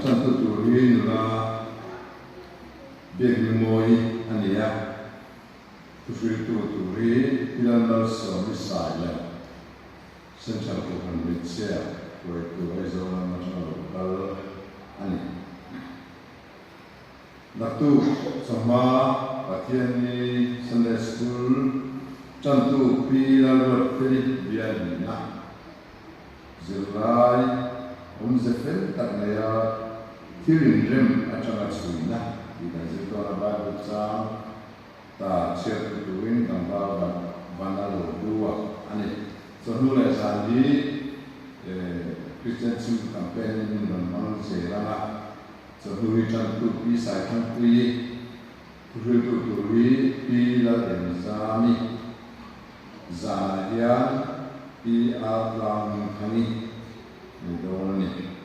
Tantu tur hi nula Biaknimawii a ni a, thuhriltu tur hi Pi Lalmalsawmi Sailo, Central Kohhran Hmeichhia hruaitu Aizawl lam atanga lo kal a ni. Naktuk chawhma Pathianni Sunday School tantu Pi Lalruatfeli Bialhmina zirlai awmze fel tak neia thil inrem atanga chhuina tih kan zir dawn a, Bible chang ta chhiattu turin tlangval van a lo hlu a a ni. Chawhnu leh zan hi Christian Chhungkaw Campaign in min rawn hmang zel ang a, chawhnu hi tantu Pi Saithangpuii, thuhriltu tur hi Pi Lalengzami, zanah hian Pi Artlangmingthangi ni dawn a ni.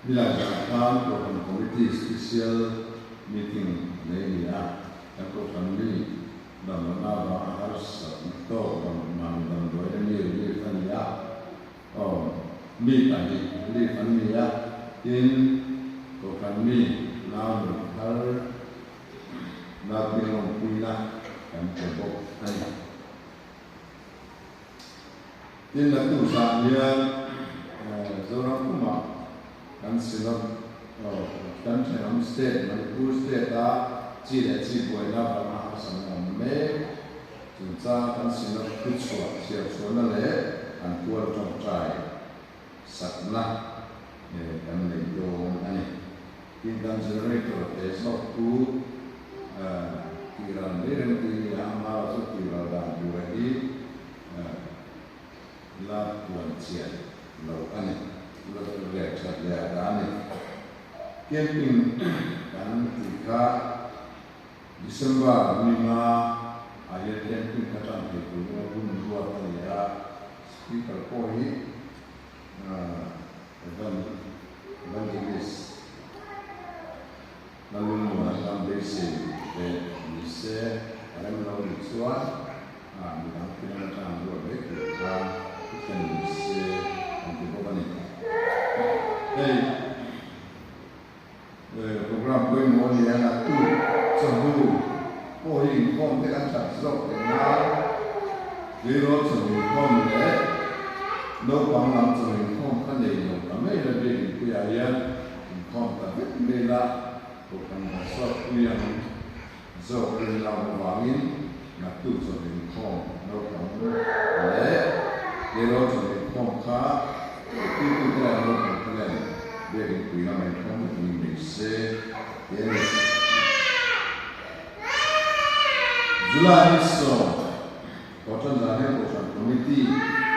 Nilai zan khan Kohhran Committee Special Meeting nei a ni a, kan Kohhran mi damlohna avanga harsatna tawk dam man damdawiina mi relief a ni a, aw mi pahnih relief an ni a, tin Kohhran mi nau nun thar naupang lawmpuina kan pe bawk a ni. Tin, naktuk zan hian Zoram pumah kan Synod kan thenawm state Manipur state a chi leh chi buaina vanga harsatna awm mek chungchang kan Synod thuchhuah chhiarchhuahna leh an pual tawngtai sakna kan nei dawn a ni. Tin, kan generator te zawk chu tihral mai reng tih a ni a, amaherawhchu tihral dan tura hi la puan chian lo a ni. La rel that leh a ta a ni. Camping kan tih kha December ni nga ah hian camping kha tan thei turin a hun ruat a ni a, speaker pawh hi Evangelist Lalungmuana tan beisei ve ni se a rem lo nih chuan midang thil atang ruat mai tur khan thu thlen ni se an ti bawk a ni. Hei program pawimawh a ni a, naktuk chawhnu pawh hi inkhawm te kan that zawk theih nan tleirawl chawhnu inkhawm leh naupang lam chawhnu inkhawm kha nei lo ta mai la biak inpuiah hian inkhawm ta vek mai la kohhran kan suatpui ang zawk rin lam avangin naktuk chawhnu inkhawm naupang leh tleirawl chawhnu inkhawm kha zirtirtute leh naupang te nen biak inpui lama inkhawm vek ni mai se ti a ni. July ni 10, Kohhran Zahrian Kohhran Committee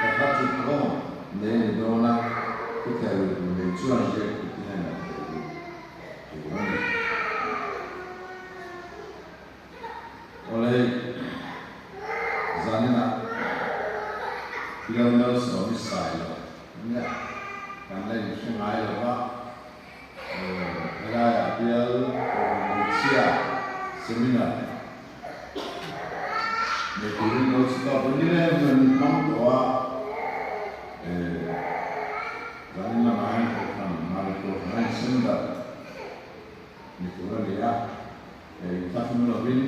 pakhat thutkhawm nei a ni dawn a, thuthel nei chuan biak inpui hnenah theih duh tur a ni. Awlei, zaninah Lionel Sawmi sai lo nia kan la inhre ngai lo va, helaiah bial Kohhran Hmeichhia Seminar nei turin lo chhuak a, vawi nileng chuan min hmang tawh a, zanin lamah hian Kohhran Mari Kohhran a insem darh ni tur a ni a. Hei thlahrung lovin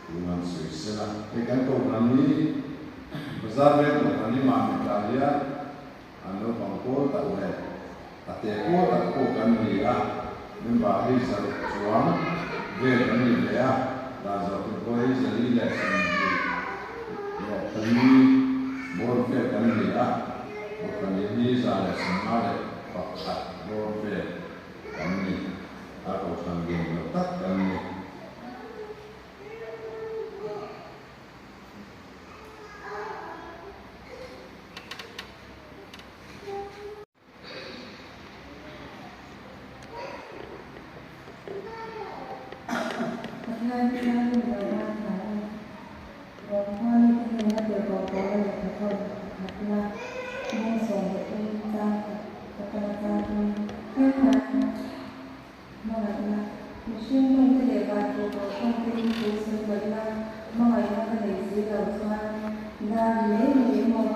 tun han sawi sel a. Hei kan Kohhran hi Bazar veng Kohhran hi mahni tah hian an naupang pawl tak leh a te pawl tak pawh kan ni a, member hi zaruk chuang vel kan ni ve a, dan zawhtir pawh hi 424 bawr vel kan ni a, Kohhran hi 151 bawr vel kan ni. A kohhran lian lo tak kan ni. Pathian Thianghlim lo ngaithla e. Rawngkhua mite hnena tirhkoh Paula lehkha thawn pakhatna bung 13 chang khat atanga chang thum Hmangaihna, Mihring mite leh vantirhkoh tawngte in thu sawi mah ila, hmangaihna ka neih si lo chuan dar mai mai emaw?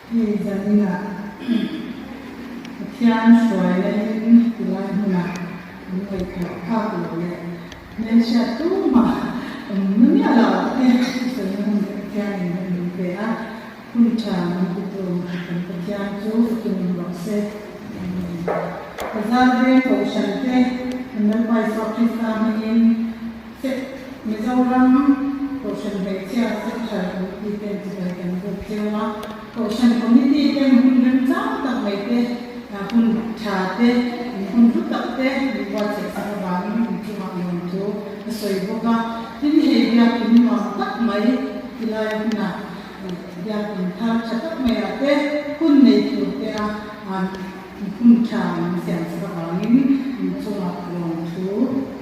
Hei zaninah Pathian hruaina in tilai hmunah an ngaihtuah phak lo leh hmelhriat tumah awm na miah lo te thusawi hun te Pathianin a min pe a, hun tha min titu kan Pathian chu fakin awm rawh se. Amen. Bazar veng Kohhran te kan Lalpa Isua Krista hmingin Mizoram Kohhran Hmeichhia Central Committee ten chibai kan buk cheu a, Kohhran Committee ten hun remchang tak mai te, hun tha te, hun hlu tak te min buatsaih sak avangin in chungah lawmthu a sawi bawk a. Tin, hei biakin nuam tak mai tilai hunah biakin thar tha tak maiah te hun nei tur te a Hun tha min siam sak avangin in chungah lawmthu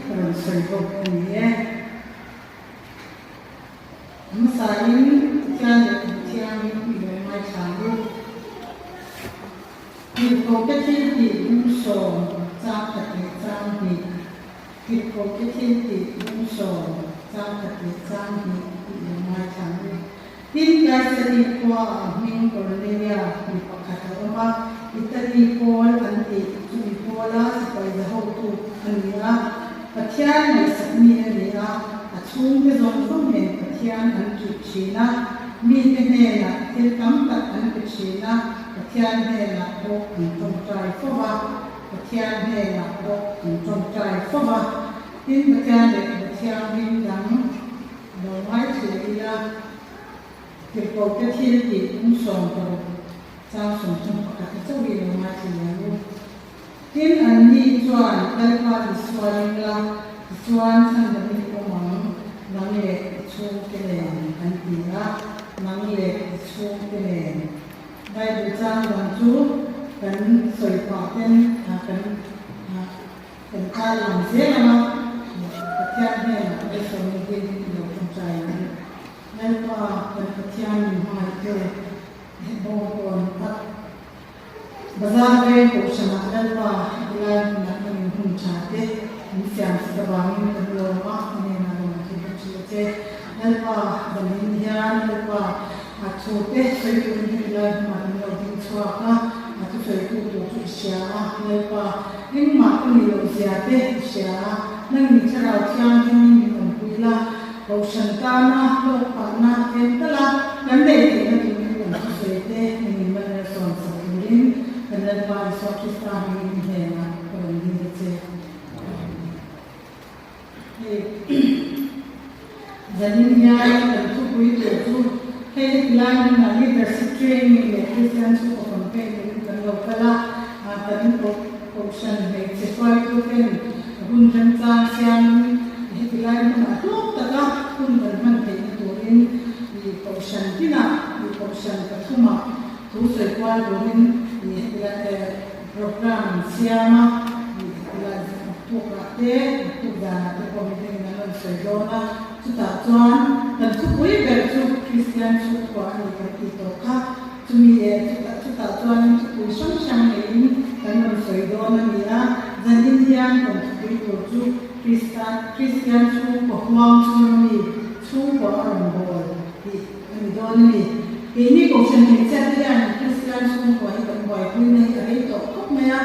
ka rawn sawi bawk a ni e. A hmasain Pathian leh Pathiangin i lo ngaithla ang u. Tirhkohte thiltih lungsawm chang khat leh chang hnih, Tirhkohte thiltih lungsawm chang khat leh chang hnih tih lo ngaithla ang u. Tin, Kaisari khuaah hming Kornelia mi pakhat a awm a, Italy pawl an tih chumi pawla sipai za hotu a ni a. Pathian ngaihsak mi a ni a, a chhungte zawng zawng nen Pathian an ṭih ṭhin a, mite hnenah thil tam tak an pe ṭhin a, Pathian hnenah pawh an ṭawngṭai fo va, Pathian hnenah pawh an ṭawngṭai fo va. Tin, Pathian lehkhabu thianghlim dang. Lo ngaithla ila, tirhkohte thil tih 16 chang 31 a chauh hi lo ngaithla leh ang u. Tin, anni chuan Lalpa Isua ring la, tichuan chhandam i awm ang, nang leh i chhungte nen an ti a, nang leh i chhungte nen. Bible chang dang chu kan sawi pah ten kan Kan kal lang zel ang a, Pathian hnenah malsawmna ding i lo tawngtai ang. Lalpa, kan Pathian min hmangaihtu bawngkawn tak bazar veng kohhranah Lalpa helai hmunah ka min hun tha te min siam sak avangin kan lawm a, ka hnenah lawm thu ka hrilh a che. Lalpa, zanin hian Lalpa a thu te sawi turin helai hmunah kan lo ding chhuak a, a thusawitu tur chu i hria a, Lalpa, Engmah ka nih loh zia te i hria a, nangni thlarau thianghlimin min awmpui la, Kohhran tana hlawkpahna tlem tal a kan neih theihna turin kan thusawi te engin mal la sawn sak turin kan Lalpa Isua Krista hmingin i hnenah ka rawn dil a che. Amen. Hei zanin hian kan thupui tur chu hei hetilai hmunah leadership training leh Kristian chhungkaw campaign turin kan lo kal a, kan kohhran hmeichhe hruaitu ten hun remchang siamin hetilai hmunah hlawk taka hun kan hman theihna turin i kohhran tinah i kohhran pathumah thu sawi kual turin i hetilai Program an siam a, tilai tukah te, tuk danah te pawh mihring an rawn sawi dawn a, chutah chuan kan thupui ber chu Kristian chhungkua a ni kan tih tawh kha, chumi eh chutah chutah chuanin thupui hrang hrang neiin kan rawn sawi dawn a ni a, zanin hian kan thupui tur chu Kristan Kristian chhungkua huang chhunga mi chhungkua a rawn bawl tih a ni dawn a ni. Keini Kohhran hmeichhiate hian Kristian chhungkua hi kan buaipuina hi a rei tawh khawp mai a.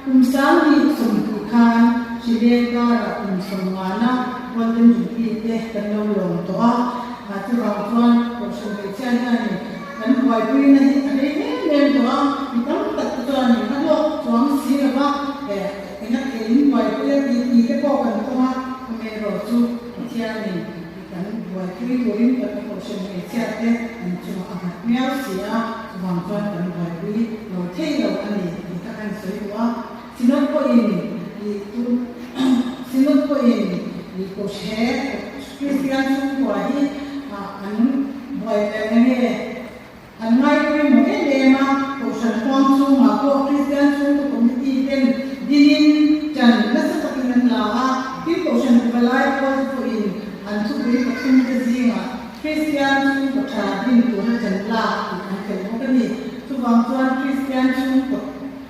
Kum 2020 khan Hrileng karah kum sawmngana Golden Jubilee te kan lo lawm tawh a. Chuvang chuan Kohhran hmeichhia hianin kan buaipuina hi a rei em em tawh a. Mi tam tak te chuanin a hlawk chuang si lo va, enga theiin buaipui a tih tih te pawh kan tawng a. Amaherawhchu Pathianin Kan buaipui turin kan kohhran hmeichhia te an chungah a nghat miau si a, chuvang chuan kan buaipui lo thei lo a ni tih kha kan sawi duh a. Synod pawhin i tu Synod pawhin i kohhre Kristian chhungkua hi an buai eng nge an ngai pawimawh em em a, kohhran huang chhungah pawh Kristian chhungkaw committee ten dinin ṭan nasa takin an la a, tin kohhran palai pawl te pawhin an thupui pathum te zingah Kristian chhungkaw ṭha din tura ṭan lak tih an tel bawk a ni. Chuvang chuan Kristian chhungkaw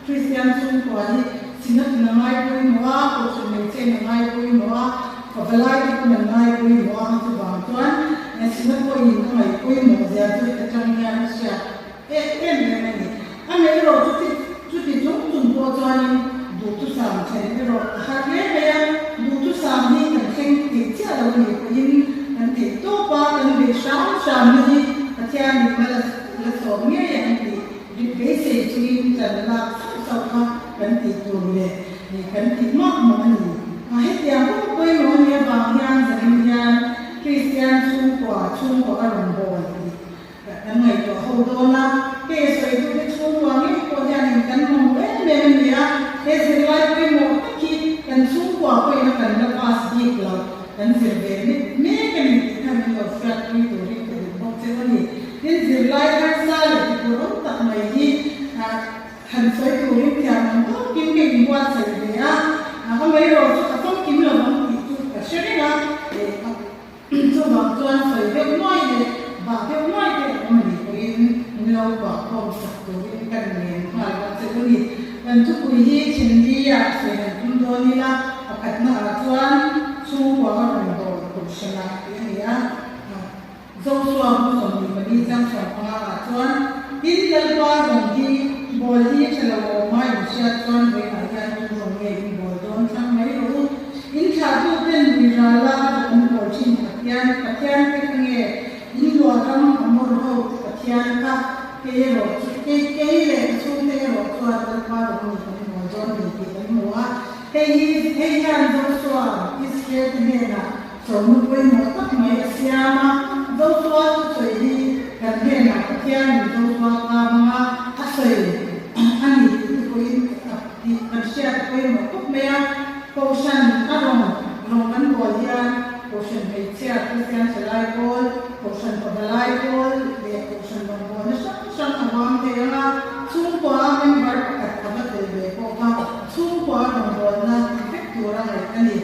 Kristian chhungkua hi Synod-in a ngai pawimawh a, Kohhran hmeichhiain a ngai pawimawh a, pavalai te pawn an ngai pawimawh a, chuvang chuan Synod pawhin a ngaih pawimawh zia chu heta tang hian a hriat Em em em a ni. Amaherawh chuti chuti chung chung pawh chuanin duhthusam thlen erawh a har hle mai a, duhthusam hi kan thleng thei chiah lo a nih pawhin kan theih tawp a, kan beih hram hram na hi Pathianin mal a la sawm ngei ang tih rit beisei chungin ṭan lak sauh sauh kha kan tih tur leh kan tih mah mah a ni. A hetiang pawh pawimawh a nih avang hian zanin hian Kristian chhungkua chhungkua a rawn bawl tih Kan ngaihtuah ho dawn a, hei sawitute chhungkua ngei pawh hianin kan mamawh em em a ni a, he zirlai pawimawh tak hi kan chhungkua pawhin a kan la pass bik lo, kan zir ve mek mek a ni tih kha min lo hriatpui turin ka duh bawk cheu a ni. Tin, zirlai harsa leh tikur awm tak mai hi han sawi turin thiam ang tawkin ka inbuatsaih ve a, amaherawh chu a famkim lo ang tih chu ka hre reng a. Chuvang chuan sawi deuh nuai leh bah deuh nuai te a awm a nih pawhin min lo bah khawm sak turin ka ngen nghal bawk che u ni. Kan thupui hi Thinli-a sawi han tum dawn ila, pakhatna ah chuan chhungkua a rawn dawl kohhran ah tih a ni a, Joshua bu 24 chang 15 ah chuan tin Lalpa rawng hi bawl hi tha lo awm a inhriat chuan vawiinah hian tu rawng nge in bawl dawn thlang mai rawh u. In thlahtuten lui rala a rawng an bawl thin Pathian, Pathian te kha nge in luah ram a mawr ho te Pathian kha kei erawh chu kei kei leh ka chhungte erawh chuan Lalpa rawng ni kan bawl dawn ni tih kan hmu a. Hei hi hei hian Joshua Israel te hnenah Chawhnu pawimawh tak mai a siam a, Joshua thusawi hi kan hnenah Pathianin Joshua ka hmanga a sawi a ni tih te pawhin tih kan hriat a pawimawh khawp mai a. Kohhran a rawn rawn kan bawl hian Kohhran hmeichhia, Kristian thalai pawl, Kohhran pavalai pawl leh Kohhran rawngbawlna hrang hrang a vang thei ang a, chhungkua member pakhat a va tel ve pawh kha chhungkua rawngbawlna ti vek tura ngaih a ni.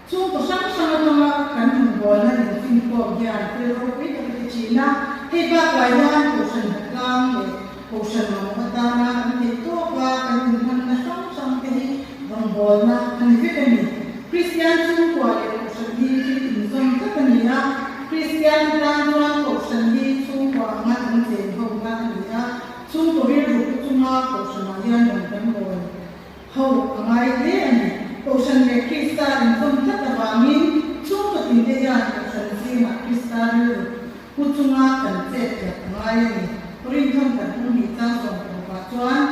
Chhungkaw hrang hrang atanga kan rawngbawlna infinkhawm hian thil ropui tak a ti thin a, hei bakah hian Kohhran hnatlang leh Kohhran mamawh atana kan theih tawka kan inhmanna hrang hrang te hi rawngbawlna a ni vek a ni. Kristian chhungkua leh Kohhran hi thil inzawm tlat a ni a, Kristian tan chuan Kohhran hi chhungkua anga kan chen hona a ni a, chhungkaw rilru pu chunga Kohhranah hian rawn kan bawl. Ho a ngai hle a ni. Kohhran leh Krista inzawm tlat avangin chhungkaw tinte hian Kohhran zingah Krista rilru pu chunga kan chet tlat a ngai a ni. Korinthon kan hmu hnih chang sawm parukah chuan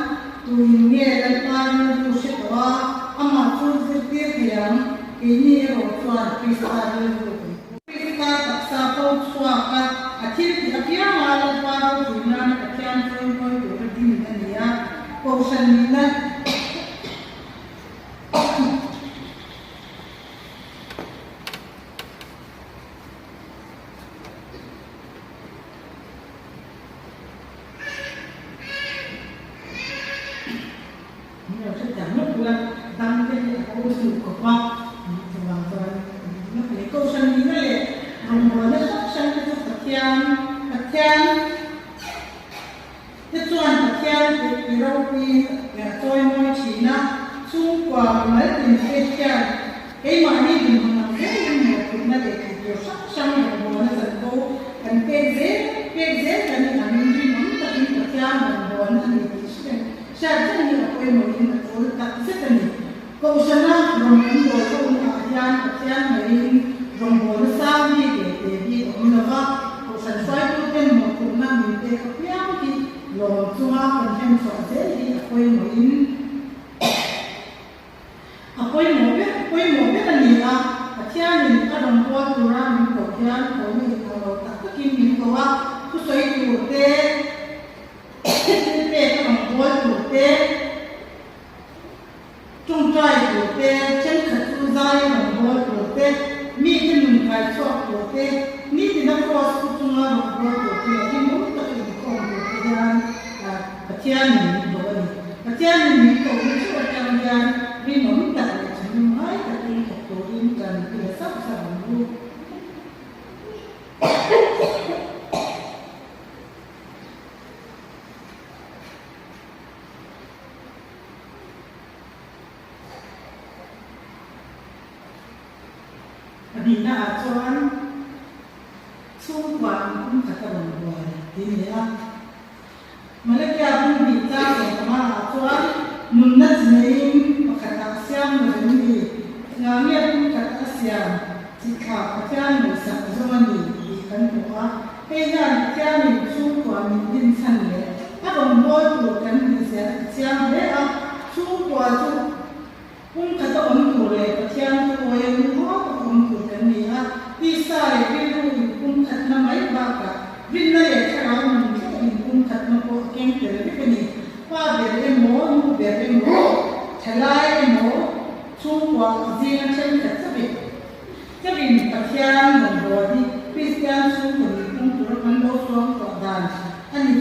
tuin nge Lalpa rilru hre tawh a, amah chu zirtir thei ang, keini erawh chuan Krista rilru kan pu. Krista taksa ko chhuak a, a thil tih apianga Lalpa ropui nana Pathian chawimawi tura din a ni a, Kohhran nihna Min lo hrethiam lawk ula, dam te hi a ko duh khawp a, chuvang chuan lawk leh Kohhran nihna leh rawngbawlna hrang hrang te chu Pathian Pathian te chuan Pathian ti ropui a chawimawi thin a, chhungkua mimal tin te hian keimahni dinhmun ang zelin mawhphurhna leh tih tur hrang hrang rawngbawlna chanvo kan pek zel pek zel kan inangin rinawm takin Pathian rawngbawlna a ni tih hriat Hriat reng hi a pawimawhin a tul tak zet a ni. Kohhrana rawn kan bawl ho naah hian Pathian ngaiin rawngbawlna sang bik leh te bik a awm lo va, Kohhran hruaituten mawhphurhna min pek apiang hi lawm chunga kan hlemchhuah zel hi a pawimawhin A pawimawh ber pawimawh ber a ni a, Pathianin a rawn bual tura min koh hian kohna inang lo tak takin min ko a, thusawi tur te, thil pek a rawn bual tur te, tawngtai tur te, thenkhat chu zai a rawn bual tur te, mite nun kai chhuak tur te, nitina cross pu chunga rawn bual tur te leh rinawm taka inkhawm tur te hian Pathianin min ko a ni. Pathianin min kohna theuh atang hian rinawm tak leh thinlung ngai takin thawk turin tan i la sauh sauh ang u. Pahnihna ah chuan. Chhungkua inpumkhat a rawn buai tih a ni a. Malakia bung hnih chang 15 ah chuan nunna chi neiin pakhatah siam lo em ni? Ngange pumkhat a siam chi thla Pathian ngaihsak zawng a ni tih kan hmu a. Hei hian Pathianin chhungkua min din chhan leh a rawn bawl tur kan nih zia a ti chiang hle a. Chhungkua chu Pumkhat a awm tur leh Pathian chu awi a lungrual tak awm tur kan ni a, tisa leh rilru inpumkhatna mai bakah rinna leh thlarau nun thleng inpumkhatna pawh a keng tel vek a ni. Pa ber emaw, nu ber emaw, thalai emaw, chhungkua zinga thenkhat chavin chavin Pathian rawngbâwl hi Kristian chhungkaw nihpum tura kan lo suangtuah dan a ni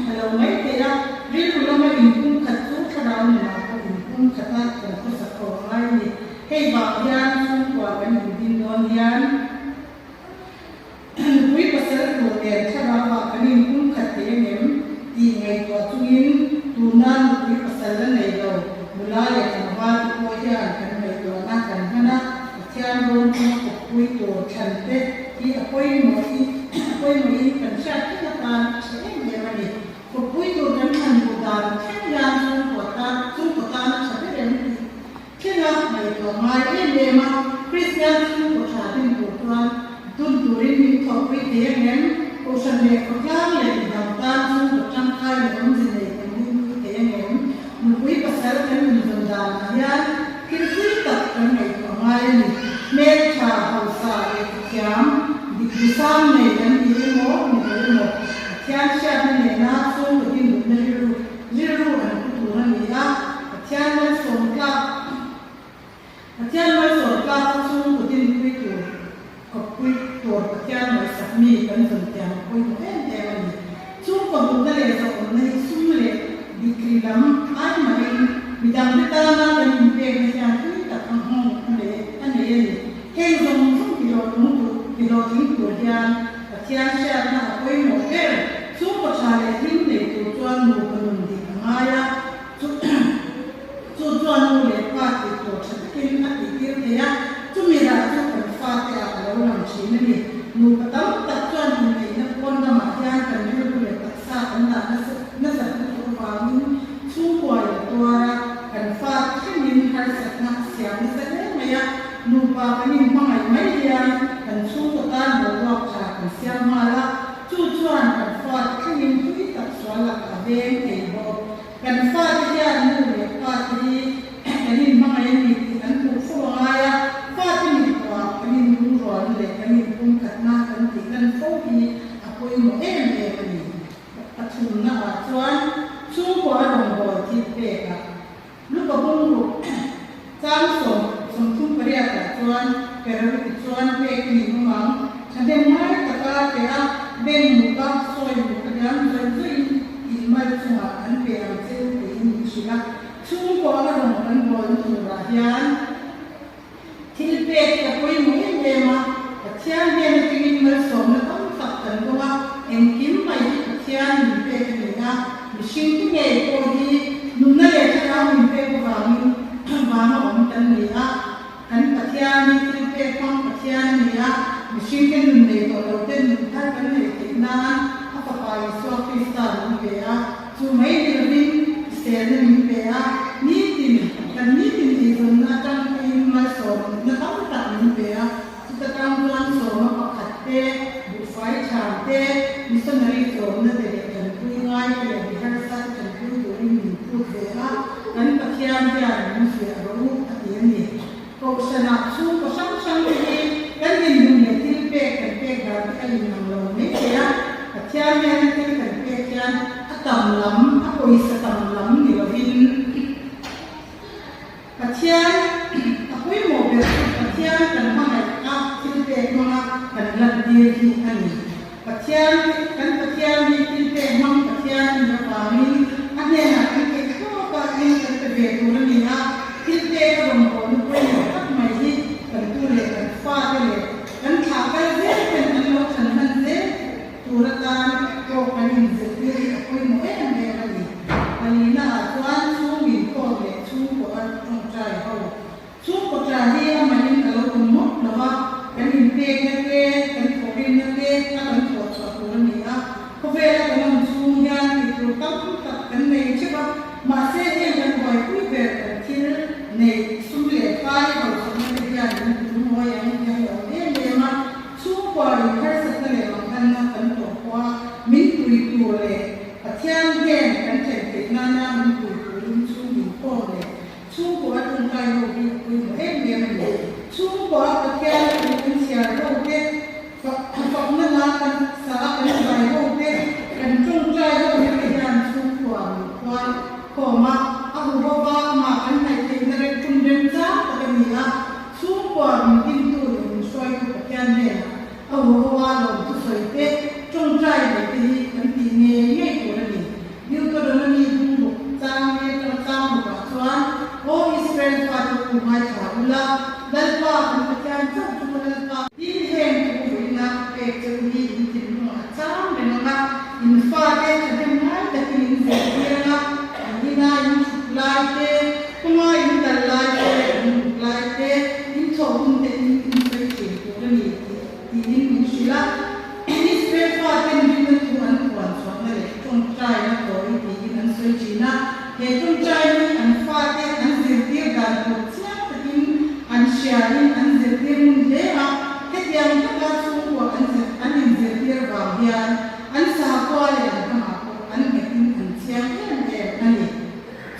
a lo mai thei a, rilru lama inpumkhat chu thlarau nunah pawh inpumkhata kan khawsak ho a ngai a ni. Hei vang hian chhungkua kan indin dawn hian nupui pasal tur nen thlarauah kan inpumkhat thei ang em tih ngaihtuah chungin tuna nupui pasal la nei lo nula leh tlangval te pawh hian kan ngaihtuahna kan hman a, Pathian rawn chunga kawppui tur thlan te hi a pawimawh i a pawimawhin kan hriat thleng atan a tha em em a ni. Kawppui tur kan thlan duh dan thleng hian chhungkaw tan chhungkaw tan a tha ber em tih thlenga ngaihtuah ngai em em a, Kristian chhungkaw tha din tur chuan dun turin min thawhpui thei ang em? Kohhran leh khawtlang leh midang tan chhungkaw tangkai leh awmze nei kan dinpui thei ang em? Nupui pasal kan inzawn danah hian thil thui tak kan ngaihtuah ngai a ni. Hmeltha, hausa leh thiam, dikri sang nei kan ti emaw, ni lo emaw, Pathian hriatna nena chhungkaw dinhmunna rilru rilru an pu tur a ni a, Pathian malsawm tlak Pathian malsawm tlak a chhungkaw dinpui tur khawppui tur Pathian ngaihsak mi kan zawn thiam a pawimawh em em a ni. Chhungkaw duhna leh zawhawmna hi sum leh dikri lam ai mahin midangte tana kan inpekna hian tui tak a nghawng a nei a nei a ni. Heng zawng zawng tihlawhtlung tur tihlawhtling tur hian Pathian hriatna a pawimawh ber. Chhungkaw tha leh hlim nei tur chuan nupa nun dik a ngai a. Chu chu chuan nu leh pa tih tur tha takin a tih tir thei a, chumi rah chu kan fate ah a lo lang thin a ni. Nupa tam tak chuan inneihna pawn lamah hian kan rilru leh taksa kan dah nasa nasat lutuk avangin chhungkua in a tuar a, kan fa thlengin harsatna a siam nasa hle mai a, nupa kan inhmangaih mai hian kan chhungkaw tan boruak tha kan siam nghal a, chu chuan kan fate thlengin tui tak sual lakah a veng thei bawk. Kan fate hian nu leh pa te hi kan inhmangaih a ni tih an hmuh fo a ngai a, fate mittuah kan inlungrualna leh kan inpumkhatna kan tih lan fo hi a pawimawh em em a ni. Pathumna ah chuan chhungkua a rawngbâwl thil pek a, Luka bungruk chang 38 ah chuan Perariti chuan pek a ni awm ang. Thahnem ngai taka pe a, beng muka sawi muka hian zawi zawiin in mal chungah an pe ang che u tiin min hrilh a. Chhungkaw a rawn kan bawlna turah hian thil pek hi a pawimawh em em a, Pathian hnen atangin malsawmna tam tak kan dawng a, engkim mai hi Pathian min pek a ni a, mihring te ngei pawh hi nunna leh thlarau min pek avangin vanga awm kan ni a, kan Pathian hi thil pek hmang Pathian a ni a, mihring te nun nei tawh lo ten nun thar kan neih theih nan a Fapa Isua Krista min pe a. Chu mai ni lovin hriselna min pe a, nitin kan nitin eizawnna atang pawhin malsawmna tam tak min pe a, chuta tang chuan sawma pakhat te, buhfai chhang te, missionary chawmna te leh tanpui ngai te leh mi harsa te tanpui turin min phut ve a, kan Pathian hian min fiah rawh u a ti a ni. Kohhranah chhungkaw hrang hrang te hi kan dinhmun leh thil pek kan pek dan te a inang lo mai thei a, Pathian hian a thil kan pek hian a tam lam, a pawisa tam lam ni lovin Pathian a pawimawh ber chu Pathian kan hmangaih a thil pek hmanga kan lantir hi a ni. Pathian kan Pathian hi thil pek hmang Pathian a nih avangin a hnenah kan theih tawk a eng kan pe ve tur a ni a, thil pek a rawn bawhna pawimawh tak mai hi kan tu leh kan fate leh kan thlah kal zel ten an lo thlan hman zel tur atan pawh kan inzirtir hi a pawimawh em em a ni. Palina ah chuan chhung inkhawm leh chhungkaw a tawngtai ho Chhungkaw tla hi amahin a lo awm mawp lo a, kan inpekna te, kan thawhrimna. rinna te a kan thawh chhuah tur a ni a. Khawvela kan awm chhung hian tih tur tam tak kan nei theuh a, mahse heng kan buaipui ber kan thil neih sum leh pai hausakna te hian min ti lungawi ang hi a hlauh em em a. Chhungkua in harsatna leh manghanna kan tawh pawh a, min pui tur leh Pathian hnen kan thlen theih nana min pui turin chhung inkhawm leh Chhungkua tawngtai ho hi a pawimawh em em a ni. Chhungkua Pathian thu kan chhiar ho te, fakna hla kan sa a kan zai ho te, kan tawngtai ho te te hian chhungkua min khual khawm a, a hu ho va amah kan hnaih theihna rem tum remchang tak a ni a. Chhungkua min dintu leh min hruaitu Pathian hnenah a hu ho a lawmthusawi te, tawngtai leh te hi kan tih ngei ngei tur a ni. Deuteronomy bungruk chang nge tang chang rukah chuan, Aw Israel fate u ngaithla ula, Lalpa kan Pathian chauh chu Lalpa. Tin heng thu vuina pek cheu hi in thinlungah a chang reng ang a, in fate thahnem ngai takin in zirtir ang a, an ina in thut lai te, kawnga in kal lai te, in mut lai te, in thawh hun te in in sawi thin tur a ni tih tiin min hrilh a. Israel faten rinna thu an puan chhuahna leh tawngtaina tawi tiin an sawi thin a. He tawngtaina hi an fate an zirtir dan tur chiang takin an hriain an zirtir ngun hle a. Hetiang taka chhungkua an zir an inzirtir vang hian an sahakua leh an hnamah pawh an nghetin an chiang em em a ni.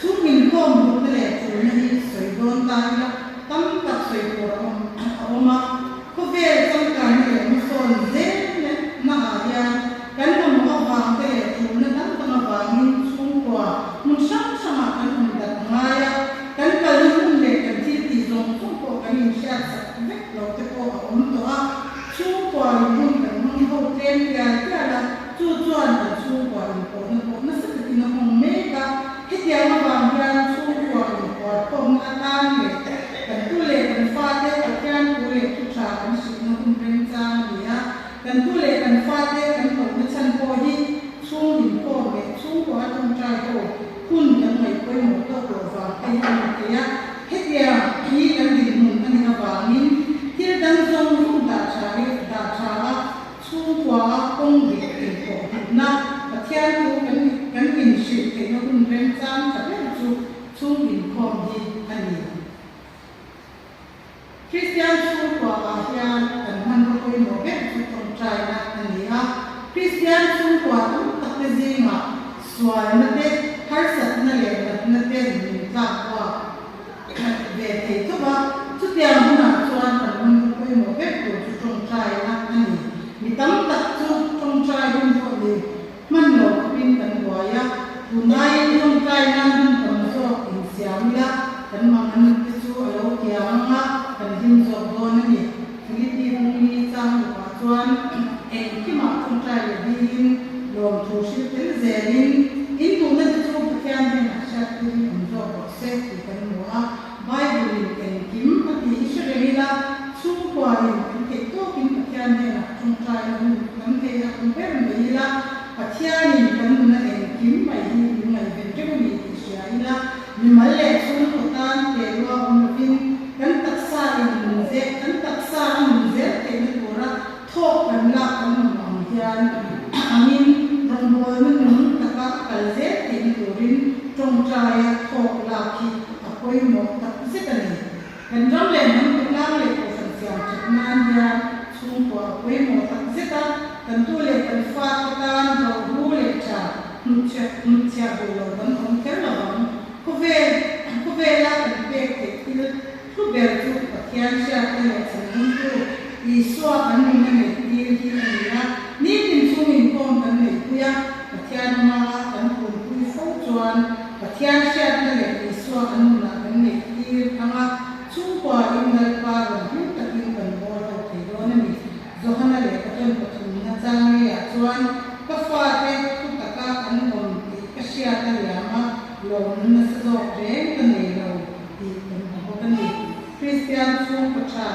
Chung inkhawm hmuhna leh tulna hi sawi dawn ta ila tam tak sawi tur a awm a awm a, khawvel changkanna leh hmasawn zel naah hian kan mamawh avang te leh tulna dang dang avangin chhungkua hmun hrang hrangah kan awm dat a ngai a, kan kalna hmun leh kan thil tih zawng zawng pawh kan inhriat sak vek lo te pawh a awm tawh a, chhungkua in hun kan hmang ho tlem tial tial a. Chu chuan kan chhungkua inpawhna pawh nasa takin a hawng mek a, hetiang avang hian chhungkua inhuarkhawmna atan leh kan tu leh kan fate Pathian thu leh thu tha kan hrilhna hun remchang a ni a, kan tu leh kan fate kan hlauhna chhan pawh hi chhung inkhawm leh chhungkua a tawngtai ho hun kan ngaih pawimawh tawk loh vang te hi a ni thei a, hetiang hi kan dinhmun a nih avangin thil dang zawng zawng dah tha hi dah tha a. Chhungkua a kawng dik inpawh hmuhna Pathian thu kan kan inhrilh theihna hun remchang tha ber chu chhung inkhawm hi a ni. Kristian chhungkua ah hian kan hmanraw pawimawh ber chu tawngtaina a ni a. Kristian chhungkua tam tak te zingah sualna te, harsatna leh natna te min tlak buak ve thei tho va, chutiang hunah chuan kan hmanraw pawimawh ber tur chu tawngtai a a ni. Mi tam tak chu tawngtai hun pawh ni hman lo khawpin kan buai a, tunlaiin tawngtai nan hun tam zawk insiam ila kan mangan te chu a lo kiang ang a, kan hlim zawk dawn a ni. Philippi Bungli chang rukah chuan engkimah tawngtai leh dilin lawmthu hrilh tel zelin in duhna te chu Pathian hnenah hriattirin awm zawk rawh se tih kan hmu a. Bible-in engkim a tih hi hre reng ila, chhungkuain kan theih tawkin Pathian hnenah tawngtaina hun kan theih a awm ber mai ila, Pathianin kan nuna engkim mai hi min ngaihven reng a ni tih hria ila, mimal leh chhungkaw tan ke lua awm lovin kan taksa in nun zel kan taksa a nun zel theihna tura thawk kan lak kan mamawh ang hian angin rawngbawlna nung taka a kal zel theihna turin tawngtaia thawk lak hi a pawimawh tak zet a ni. Kan ram leh hnam khawtlang leh kohhran siam that nan hian chhungkua a pawimawh tak zet a, kan tu leh kan fate tan rohlu leh tha hnutchhiah hnutchhiah duh lo kan awm kher lo ang. Khawvel khawvela kan pek theih thil thu ber chu Pathian hriatna leh chhanhumtu Isua kan nunna neih tir hi a ni a, nitin chhung inkhawm kan neihpui a, Pathian hmaa kan punpui fo chuan Pathian hriatna leh Isua kan nunah kan neih tir ang a, chhungkua in Lalpa rawn hlim takin kan bawl ho thei dawn a ni. Johana lehkha tawn pathumna chang ngeiah chuan ka fate thu taka an awm tih ka hriat a liam a, lawmna nasa zawk reng ka nei lo tih kan hmu bawk a ni. Kristian chhungkaw tha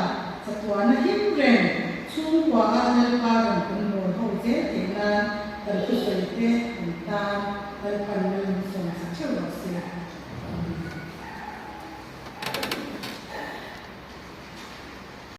chatuana him reng chhungkua a Lalpa rawn kan bawl ho zel theih nan kan thusawi te kan tan Lalpan.